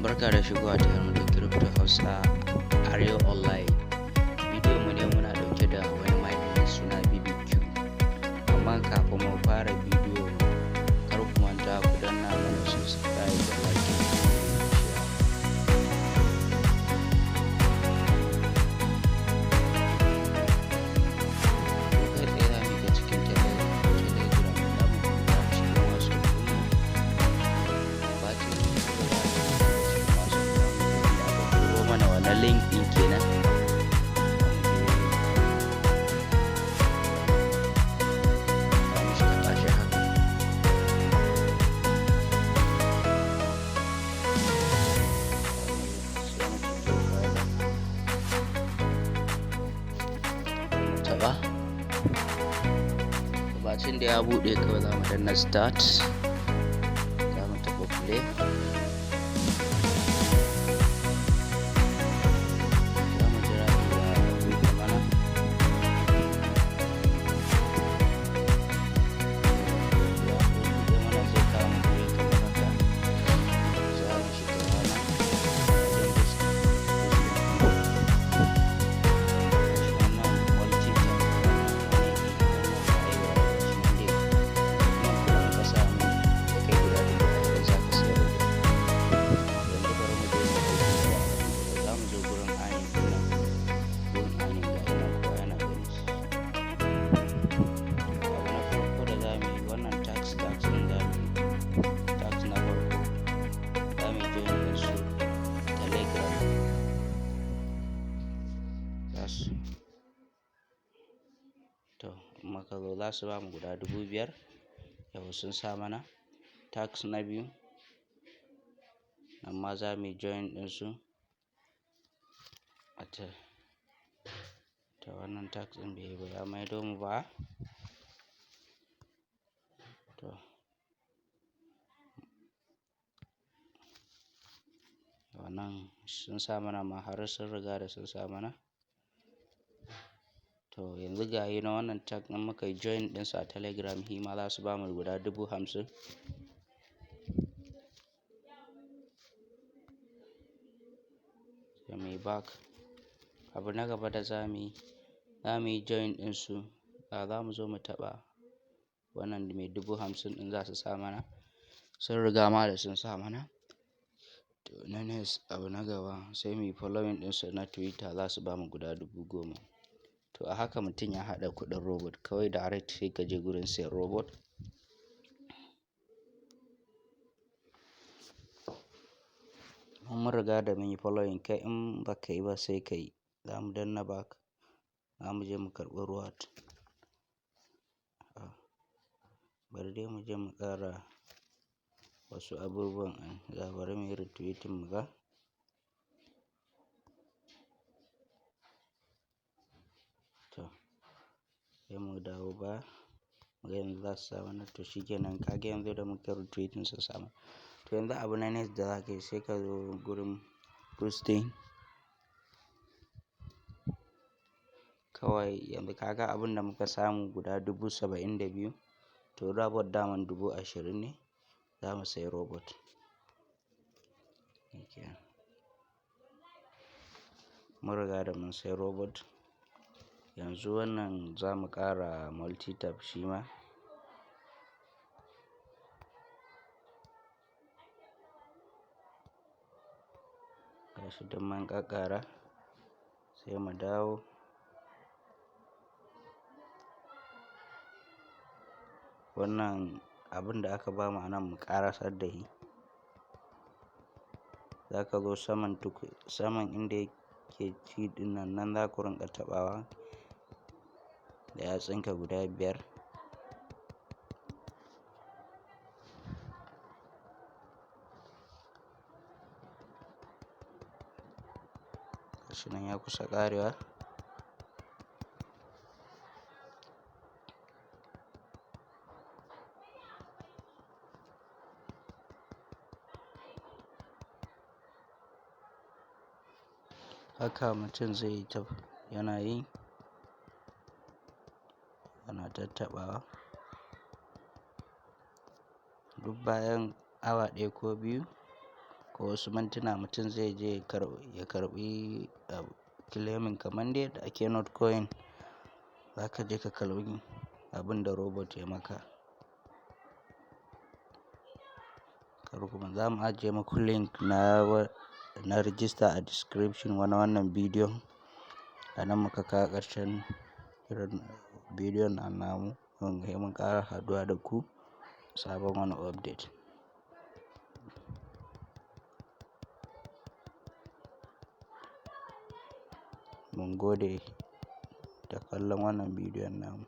Barka da shigowa tashar mu ta Crypto Hausa Arewa Online. Bidiyon mu ne muna ɗauke da wani mining mai suna BBQ. Amma kafin mu fara bidiyo, kar ku manta ku danna mana subscribe da like da share. To, kai tsaye za mu shiga cikin Telegram, za mu shiga cikin WhatsApp ɗinmu. Bacin mun shiga cikin WhatsApp, za mu ga inda aka turo mana wannan link ɗin kenan. Za mu shiga tashi haka. Sai mu fito browser. Mu taɓa. Bacin da ya buɗe, kawai za mu danna start. Za mu taɓa play. Za mu jira ya buɗe mana. Ya buɗe mana, zai kawo mu guri kamar haka. Za mu shiga nan wajen boosting ɗin. Gashi wannan multi-tap, wannan wane ne, wannan waye waye, gashi nan dai. Kuma kuɗin ka samu ya kai guda 20,000, za ka sayi robot. Yanzu bari mu je mu ɗauki zuwa abu na gaba. Za mu zo gurin earning ɗin nan. Gurin earning, ga shi nan kowa yana gani. Abu na farko da za mu yi, wannan task ɗin za mu yi. Task na farko, za mu yi join ɗin su Telegram. Za su to in muka zo, za su bamu guda 5,000. Yau sun sa mana. Task na biyu, nan ma za mu yi join ɗin su. A ta to wannan task ɗin bai yi ba, ya maido mu ba. To, wannan sun sa mana ma, har sun riga da sun sa mana. To, yanzu ga yi na wannan task ɗin, muka yi join ɗinsu a Telegram, shi ma za su bamu guda 50,000. Sai muyi back. Abu na gaba da za mu yi join ɗinsu. Za mu zo mu taɓa wannan mai 50,000 ɗin, za su sa mana. Sun riga ma da sun sa mana. To, na next, abu na gaba, sai muyi following ɗinsu na Twitter, za su bamu guda 10,000. To, a haka mutum ya haɗa kuɗin robot, kawai direct sai ka je gurin sayan robot. Mun riga da mun yi following, kai in ba ka yi ba sai ka yi. Za mu danna back. Za mu je mu karɓi reward. Bari dai mu je mu ƙara wasu abubuwan. Za bari muyi retweeting mu ga. To, sai mu dawo baya. Muga yanzu za su sa mana. To, shikenan, ka ga yanzu da muka retweeting sun sa mana. To, yanzu abu na next da za ka yi, sai ka zo gurin boosting. Kawai yanzu ka ga abun da muka samu guda 72,000. To, robot daman 20,000 ne. Za mu sayi robot. Okay. Mun riga da mun sayi robot. Yanzu wannan za mu ƙara multi-tap shi ma. Gashi duk mun ƙaƙƙara. Sai mu dawo. Wannan abun da aka bamu a nan, mu ƙarasar da shi. Za ka zo saman saman inda yake ci ɗin nan, nan za ku rinƙa taɓawa da yatsunka guda biyar. Gashi nan ya kusa ƙarewa. Haka mutum zai yi ta yana yi, yana tattaɓawa. Duk bayan awa ɗaya ko biyu Ko wasu mintuna mutum zai je ya karɓi claiming kamar dai yadda ake Notcoin. Za ka je ka karɓi abin da robot ya maka. Kar ku manta za mu ajiye muku link na register a description wannan bidiyon. A nan muka kawo ƙarshen irin bidiyon nan namu. Mun ƙara haɗuwa da ku sabon wani update. Mun gode da kallon wannan bidiyon namu.